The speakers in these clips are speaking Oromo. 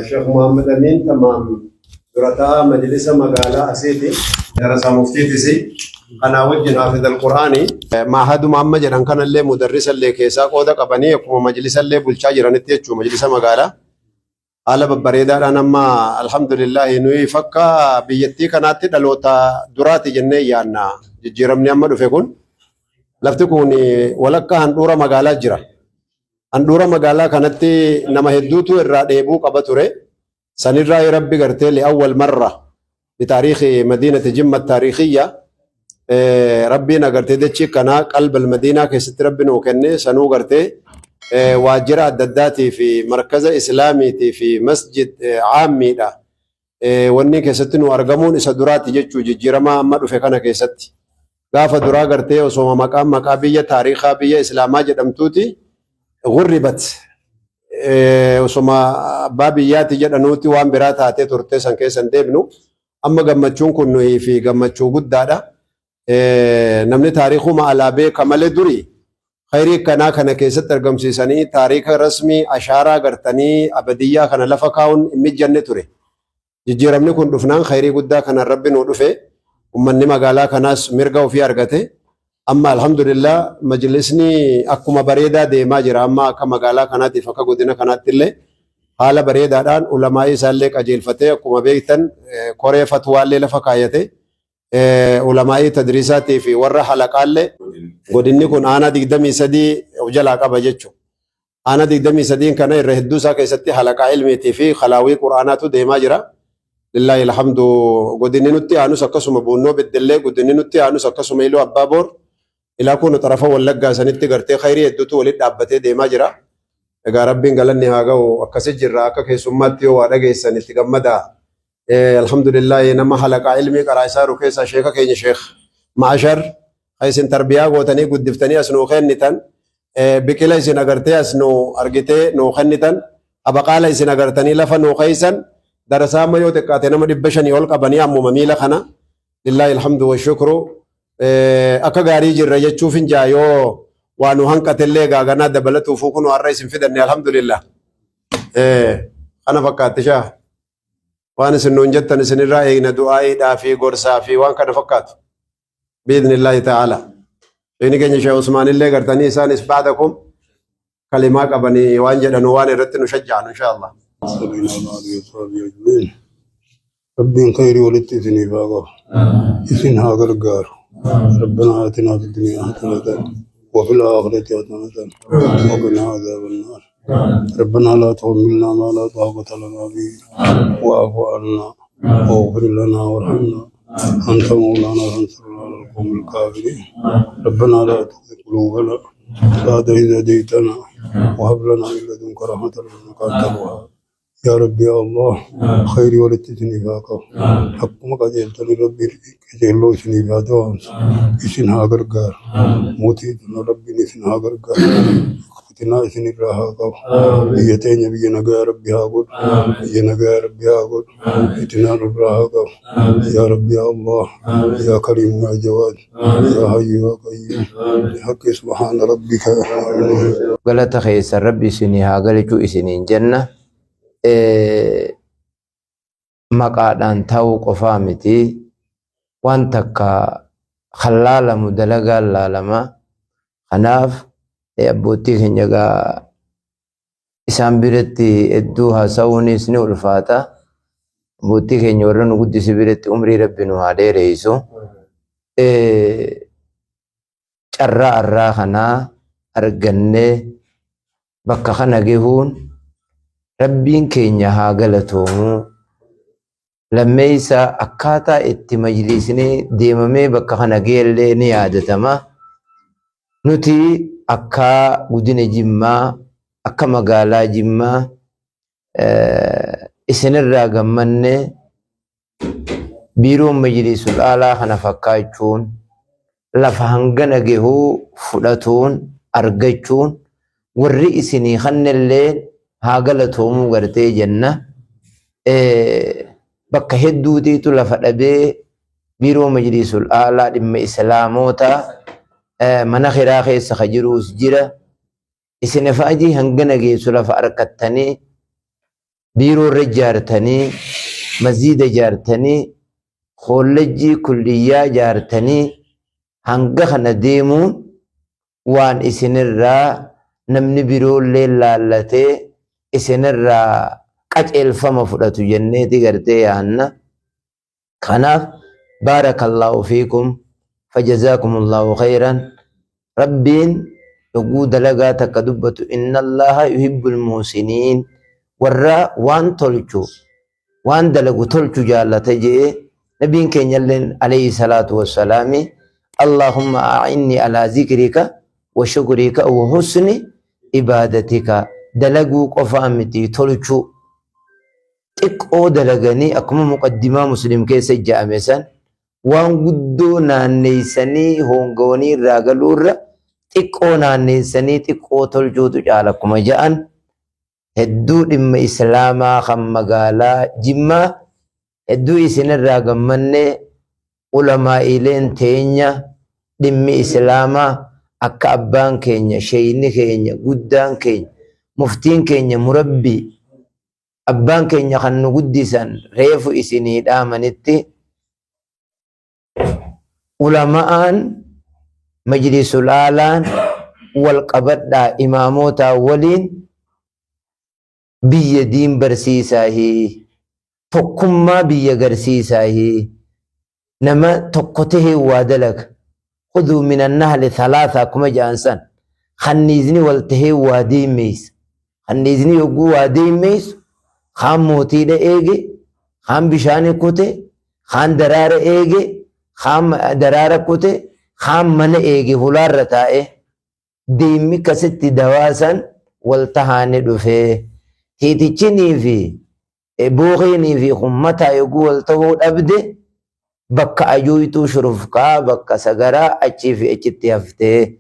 Sheekh Muhammad Amiin Tamaam dura taa'aa majlisa magaalaa asiiti. Darasaa muftiitis. Kanaa wajjin haafid al-Qur'aani. Maahaduma amma jedhan kanallee mudarrisallee keessaa qooda qabanii akkuma majlisallee bulchaa jiranitti jechuudha majlisa magaalaa. Haala babbareedaadhaan amma alhamdulillahi nuyi fakka biyyattii kanaatti dhaloota duraati jennee yaanna jijjiiramni amma dhufe kun. Lafti kun walakkaa handhuura magaalaa jira. Handhuura magaalaa kanatti nama hedduutu irraa dheebuu qaba ture. Sanirraa Rabbi gartee li'awwal marra bitaariikhi madiinati Jimma taariikhiyya Rabbiin agartee dachii kanaa qalbal madiinaa keessatti Rabbi nuu kenne sanuu gartee waajjira adda addaatii fi markaza islaamiitii fi masjid caammiidha. Wanni keessatti nu argamuun isa duraati jechuu jijjiirama amma dhufe kana keessatti. Gaafa duraa gartee osooma maqaan maqaa biyya taariikaa biyya islaamaa jedhamtuuti gurribat osoma abbaa biyyaati jedhanuuti waan biraa taatee turte san keessa hin deebinu. Amma gammachuun kun nuyi fi gammachuu guddaadha. Namni taariikuma alaa beeka malee durii khayrii akkanaa kana keessatti argamsiisanii taariika rasmii ashaaraa gartanii abadiyyaa kana lafa kaa'uun hin mijjanne ture. Jijjiiramni kun dhufnaan khayrii guddaa kanaan Rabbi nuu dhufe. Ummanni magaalaa kanaas mirga ofii argate. Amma alhamdulillah majlisni akkuma bareedaa deemaa jira. Amma akka magaalaa kanaatiif akka godina kanaatti illee haala bareedaadhaan ulamaa'ii isaallee qajeelfatee akkuma beektan koree fatwaallee lafa kaayate. Ulamaa'ii tadriisaatii fi warra halaqaallee godinni kun aanaa 23 of jalaa qaba jechuudha. Aanaa 23 kana irra hedduu isaa keessatti halaqaa ilmiitii fi kalaawii quraanaatu deemaa jira. Lillaahi alhamdu godinni nutti aanus akkasuma Buunnoo Beddellee godinni nutti aanus akkasuma Iluu Abbaa Boor ilaa kun xarafa Wallaggaa sanitti gartee khayrii hedduutu walitti dhaabbatee deemaa jira. Egaa Rabbiin galanni haa ga'u akkasi jirra akka keessummaatti yoo waa dhageessan itti gammadaa. Alhamdulillah nama halaqaa ilmii qaraa isaa jiru keessaa sheeka keenya Sheekh Ma'ashar kan isin tarbiyaa gootanii guddiftanii as nuu kennitan biqila isin agartee as nuu argitee nuu kennitan abaqaala isin agartanii lafa nuu keeysan darasaa amma yoo xiqqaate nama 500 ol qabanii ammuma miila kana lillaahi alhamdu wa shukru akka gaarii jirra jechuuf hin jaa yoo waa nu hanqatellee gaaganaa dabalatuufuu kunoo har'a isin fidanne alhamdulillah kana fakkaatti shaa. Waan isin nuun jettan isinirraa eegna du'aa'iidhaa fi gorsaa fi waan kana fakkaatu. Biidhnillaahi ta'ala. Sheekni keenya Sheekh Usmaan illee gartanii isaanis ba'dakum kalimaa qabanii waan jedhanu waan irratti nu shajja'anu insha Allah. Sabiin alaa وصحبه أجمعين. Rabbiin khayrii walitti isiniif haa qabu. Isin haa gargaaru. ربنا آتنا في الدنيا حسنة وفي الآخرة حسنة وقنا عذاب النار. ربنا لا تحملنا ما لا طاقة لنا به واعف عنا واغفر لنا وارحمنا أنت مولانا فانصرنا على القوم الكافرين. ربنا لا تزغ قلوبنا بعد إذ هديتنا وهب لنا من لدنك رحمة إنك أنت الوهاب. Yaa Rabbi yaa Allah khayrii walitti isiniif haa qabu. Akkuma qajeeltanii Rabbi qajeelloo isiniif haa dawaamsu. Isin haa gargaaru. Mootii tana Rabbiin isin haa gargaaru. Fitinaa isinirraa haa qabu. Biyya teenya biyya nagaa Rabbi haa godhu. Biyya nagaa Rabbi haa godhu. Fitinaa nurraa haa qabu. Yaa Rabbi yaa Allah yaa Kariim yaa Jawaad yaa Hayyu yaa Qayyuum bihaqqi subhaana rabbika. Galata keessan Rabbi isinii haa galchuu isiniin jenna. Maqaadhaan ta'uu qofaa miti. Waan takka kan laalamu dalagaan laalama. Kanaaf abboottii keenya egaa isaan biratti hedduu haasa'uunis ni ulfaata. Abboottii keenya warra nu guddise biratti umrii Rabbi nu haa dheereessu. Carraa arraa kanaa argannee bakka kana gehuun Rabbiin keenya haa galatoomu. Lammeessa akkaataa itti majliisni deemamee bakka kana geellee ni yaadatama. Nuti akka gudina Jimmaa, akka magaalaa Jimmaa isinirraa gammannee Biiroon Majliisul Aalaa kana fakkaachuun lafa hangana gehu fudhatuun argachuun warri isinii kannellee haa galatoomuu gartee jenna. Bakka hedduutiitu lafa dhabee biiroo Majliisul Aalaa dhimma Islaamoota mana kiraa keessa ka jiruus jira. Isin afaajii hangana geessu lafa arkattanii. Biiroo irra ijaartanii, masjiida ijaartanii, koollejjii kulliyyaa ijaartanii hanga kana deemuun waan isinirraa namni biroollee laallatee isinirraa qaceelfama fudhatu jenneeti gartee yaanna. Kanaaf baarakallaahu fiikum fajazaakumullahu khayran. Rabbiin yogguu dalagaa takka dubbatu innallaha yuhibbul muhsiniin, warra waan tolchu waan dalagu tolchu jaallata je'e. Nabiin keenyalleen alayhi salaatu wassalaami Allahumma a'inni alaa zikrika wa shukrika wa husni ibaadatika. Dalaguu qofaa miti, tolchuu. Xiqqoo dalaganii akkuma muqaddimaa Muslim keessa ja'ame san waan guddoo naanneessanii hoongawanii irraa galuu irra xiqqoo naanneessanii xiqqoo tolchuutu caala akkuma ja'an. Hedduu dhimma Islaamaa kan magaalaa Jimmaa hedduu isinirraa gammannee. Ulamaa'iileen teenya dhimmi Islaamaa akka abbaan keenya, sheeyni keenya guddaan keenya, muftiin keenya, murabbii abbaan keenya kan nu guddisan reefu isinii dhaamanitti, ulama'aan majlisul aalaan wal qabadhaa, imaamootaa waliin biyya diin barsiisaahi, tokkummaa biyya garsiisaahi. Nama tokko tahee waa dalaga. Khuduu min annahli thalaatha akkuma ja'an san, kanniizni wal tahee waa deemmeeysa. Kanniizni yogguu waa deemmeeysu kaan mootiidha eege, kaan bishaani kute, kaan daraara eege, kaan daraara kute, kaan mana eege, hulaarra taa'e. Deemmi akkasitti dawaa san wal tahaani dhufe. Tiitichinii fi booqeenii fi kun mataa yogguu wal tahuu dhabde bakka ajooytuu shurufkaa bakka sagaraa achii fi achitti haftee.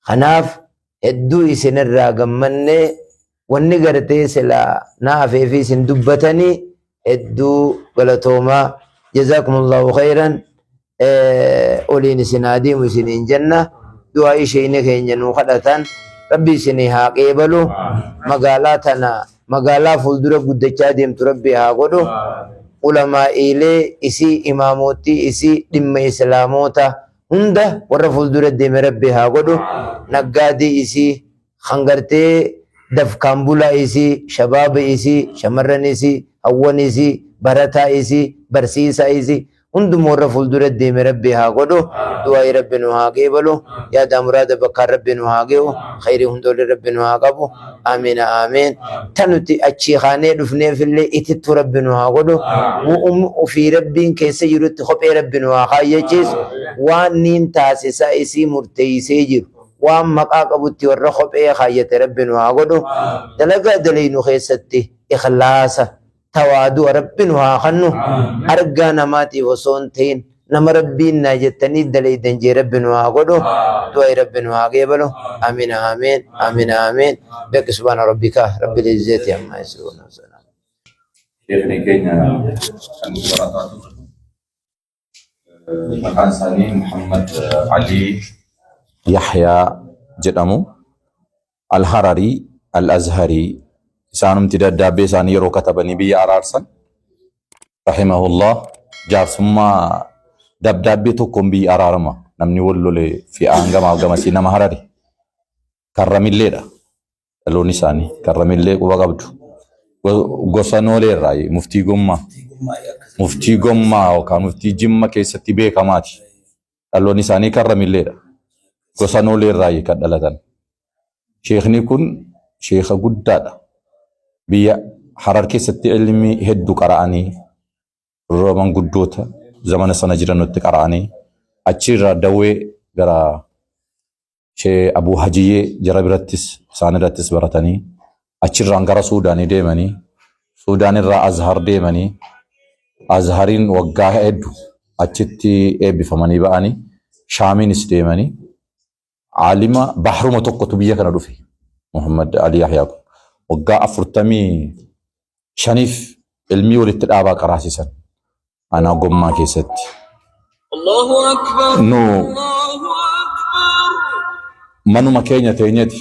Kanaaf hedduu isinirraa gammannee. Wanni gartee silaa na hafee fi isin dubbatanii hedduu galatoomaa, jazaakumullahu khayran. Oliin isin haa deemu isiniin jenna. Du'aa isheen keenya nuu kadhatan Rabbi isinii haa qeebalu. Magaalaa tana magaalaa fuuldura guddachaa deemtu Rabbi haa godhu. Ulamaa'iilee isii, imaamootii isii, dhimma Islaamoota hunda warra fuuldura deeme Rabbi haa godhu. Naggaadii isii kan gartee dafkaan bulaa isii, shabaaba isii, shamarran isii, hawwan isii, barataa isii, barsiisaa isii hunduma warra fuuldura deeme Rabbi haa godhu. Du'aa'ii Rabbi nu haa qeebalu. Yaadaa muraada bakkaan Rabbi nu haa ge'u. Khayrii hunda olii Rabbi nu haa qabu. Aamiina aamiin. Ta nuti achii kaanee dhufneefillee itittuu Rabbi nu haa godhu. Wu'um ofii Rabbiin keessa jirutti kophee Rabbi nu haa kaayyachiisu. Waan niin taasisaa isii murteessee jiru. Waan maqaa qabutti warra kophee kaayyate Rabbi nu haa godhu. Dalagaa dalaynu keessatti ikhlaasa, tawaadu'a Rabbi nu haa kannu. Argaa namaatiif osoo hin ta'in nama Rabbiin naa jettanii dalaydan jee Rabbi nu haa godhu. Du'aa Rabbi nu haa qeebalu. Amiin amiin amiin amiin. Beeki subhaana rabbika rabbil izzati amma yasifuun. Sheekni keenya kan nu barataa ture maqaan isaanii Muhammad Alii Yahyaa jedhamu. Al-Hararii, Al-Azharii isaanumti daddaabbee isaanii yeroo katabanii biyya araarsan rahimahullah jaarsummaa dabdaabbee tokkoon biyya araarama. Namni wal lole fi'aan gamaaf gamasii nama Harari. Karramilleedha. Dhaloonni isaanii Karramillee quba qabdu. Gosa Noolee irraa muftii Gommaa. Muftii Gommaa yookaan muftii Jimma keessatti beekamaati. Dhaloonni isaanii Karramilleedha. Gosa Noolee irraa kan dhalatan. Sheekni kun sheeka guddaadha. Biyya Harar keessatti ilmi hedduu qara'anii manguddoota zamana sana jiranutti qara'anii achirraa dawwee gara Shee Abuu Hajiyyee jara birattis isaan irrattis baratanii achirraan gara Suudaanii deemanii Suudaan irraa Azhar deemanii Azhariin waggaa hedduu achitti eebbifamanii ba'anii Shaamiinis deemanii aalima bahruma tokkotu biyya kana dhufe. Muhammad Ali Yahyaa kun waggaa 45f ilmii walitti dhaabaa qaraasisan aanaa Gommaa keessatti. Allahu Akbar. Nu Allahu Akbar. manuma keenya teenyeti.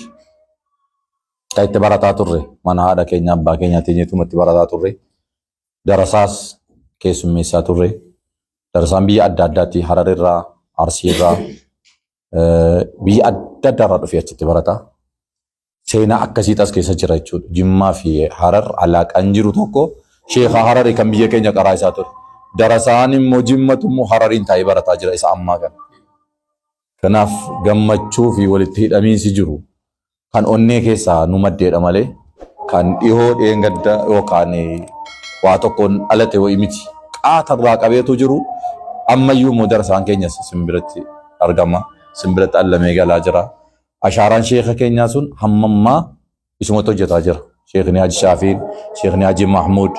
Kan itti barataa turre mana haadha keenya abbaa keenya teenyeetuma itti barataa turre. Darasaas keessummeessaa turre. Darasaan biyya adda addaatti Hararirraa, Arsiirraa, biyya adda addaarraa dhufee achitti barata. Seenaa akkasiitu as keessa jira jechuudha. Jimmaa fi Harar alaaqaan jiru tokko sheekha Hararii kan biyya keenya qaraa isaa ture. Darasaan immoo Jimmatu immoo Harariin taa'ee barataa jira isa ammaa kana. Kanaaf gammachuu fi walitti hidhamiinsi jiru kan onnee keessaa nu maddeedha malee kan dhihoo dheengadda yookaan waa tokkoon dhalate wayii miti. Qaatarraa qabeetu jiru ammayyuu immoo darasaan keenyas simbiratti argama. Simbiratti allamee galaa jira. Ashaaraan sheeka keenyaa sun hamma ammaa isumatti hojjetaa jira. Sheekni Haji Shaafiin, Sheekni Haji Mahmuud.